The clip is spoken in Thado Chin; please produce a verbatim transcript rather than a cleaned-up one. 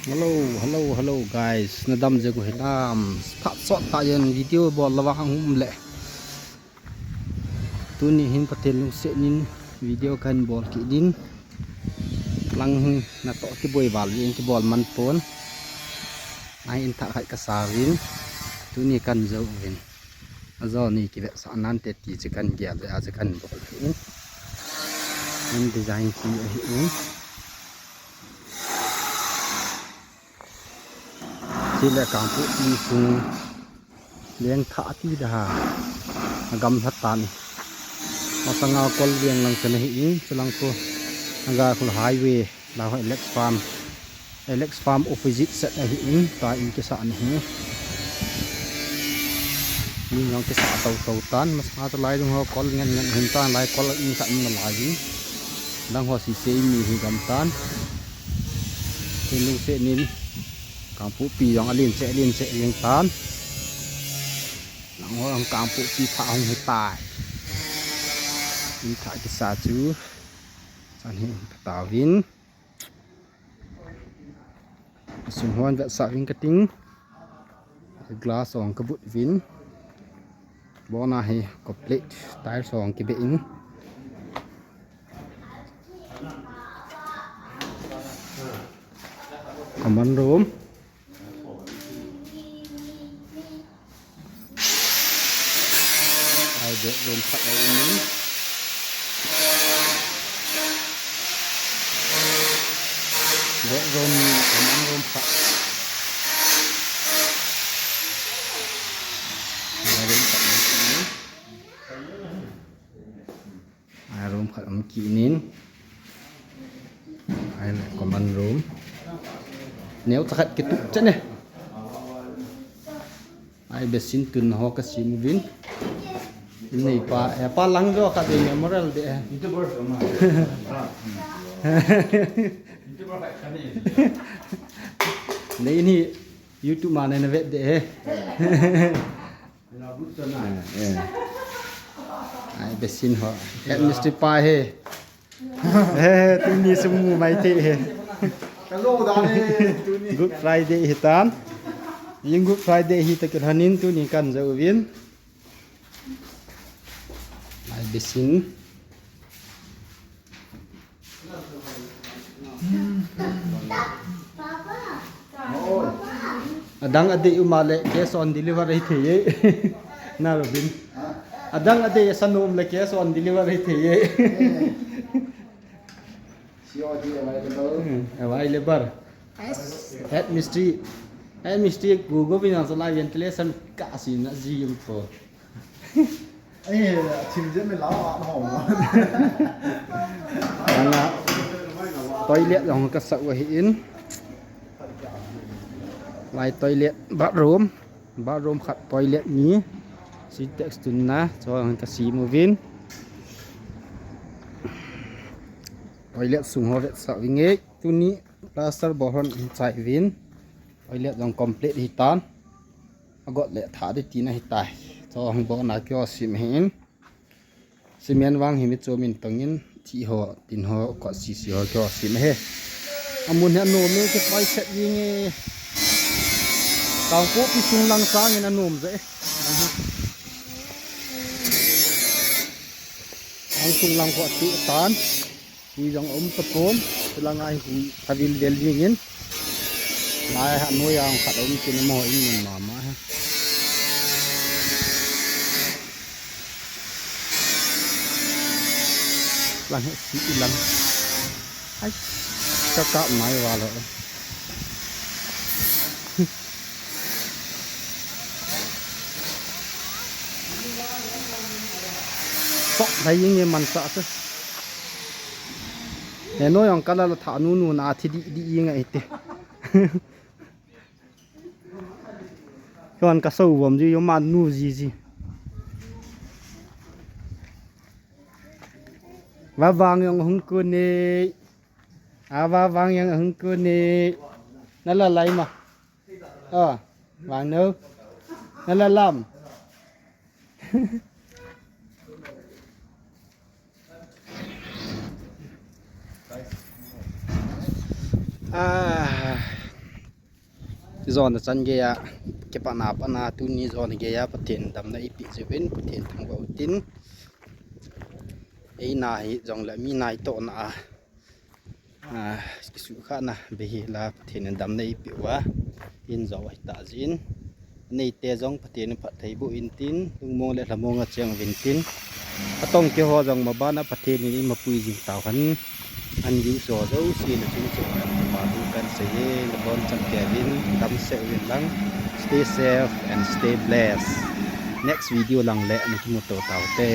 Hello, hello, hello guys. Nadam jeh u hinam. Phat sot tah in video bol lou vang hung um le. Tuni hin Pathen lungset in video kahin bol kit in. Lang hi natoh kiboi val in kibol man pon. Ahin thah khat kasa uvin. Tuni kahin jou uvin. Ajo ni kivetsah nante ti chu kahin gel le, a chu kahin bol ahi in. Kahin design ti ahi in. Chule Kangpokpi sung lengthah ti da ha. Agam lha tan. Masanga kol veng lang chu ana hi in, chulang chu. Naga khul highway. Lah ho Alex Farm. Alex Farm opposite side ahi in, tua in kisah ana hi. Min jong kisah tau tau tan, masanga chu lai dung ho kol ngen ngen hin tan, lai kol in kah in na lai in. Dang ho sese in mi hi gam tan. Tin lungset in, Kangpokpi jong alen cheh, alen cheh jeng tan. Lang ho ang Kangpokpi thah hung hi tai. In thah kisa chu. Chan hi in katauvin. Sung hon vetsah ving kating. Glass ong kabut vin. Bona hi complete tiles ong kibe in. Common room. Ai, bedroom khat a um in. Bedroom, common room khat. Ai, room khat um kit in. Ai, common room. Neocha khat kitup chan e. Ai, basin tun ho kasem uvin. In nei pa, eh, pa lang jo khat dei memorial dei. Nei ni YouTube ma nei na vet dei he. Eh, eh. Ai, basin ho. Head mistress pa he. Eh, tuni sum mu mai thei he. Hello, dane, tuni. Good Friday hi tan. Jing Good Friday hi ta kilhon in tuni kahin jou uvin. Ai, basin. Adang adei um a le cash on deliver ahi thei e. Na Robin. Adang adei asan um le cash on deliver ahi thei e. C O D available. Hmm, available. As head mistress. Head mistress Google vin ang sa live ventilation ka si na ji yung po. Ai, thim je me lau a hom. Ana toilet jong kasah u ahi in. Lai toilet, bathroom, bathroom khat, toilet ni. Sintex tunna, chu jong kasem uvin. Toilet sung ho vetsah vinge, tuni plaster bol hon chai uvin. Toilet jong complete hi tan. Agot le tha ding tina hitai. Chu hung bol na kio sim hin. Cement vang hi mi chu min tong in, thih ho, tin ho, kot sisi ho kio sim he. Amun hi anom e, kipoi set jing e. Kangpokpi sung lang sang in anom je e. Ang sung lang ho ti tan. Hui jong um tapon, chulang a hi hui thavil vel jing in. Lai ha noi ang khat um kin mo in min mama ha. Lang he si ilang. Ai, kakap mai walo. Sok dai jing e man sa se. He noi ang kala la tha nu nu na thi di di jing e te. Yon ka so vom ji yo man nu ji ji. Va vang yong hung ku ni. A va vang yong hung ku ni. Na la lai ma. A, vang no. Na la lam. Ah, Jona chan geiya kipana pana tuni jona geiya Pathen damna eipeh jiuvin Pathen thangvah utin. Eina hi jongle mi nai tohna a, a, kisukhahna bei hila Pathen in damna eipeh uva, in jo ahitah jeh in. Neite jong Pathen in phatthei boh intin, lungmong le lhamong a cheng uvin tin. Atong keiho jong mabana Pathen in eimapui jing tauhen. An use ho jouse le chung cheh uva kipa thu kahin sei e, nabonchauvin damsel uvin lang. Stay safe and stay blessed. Next video lang le nakimuto taute.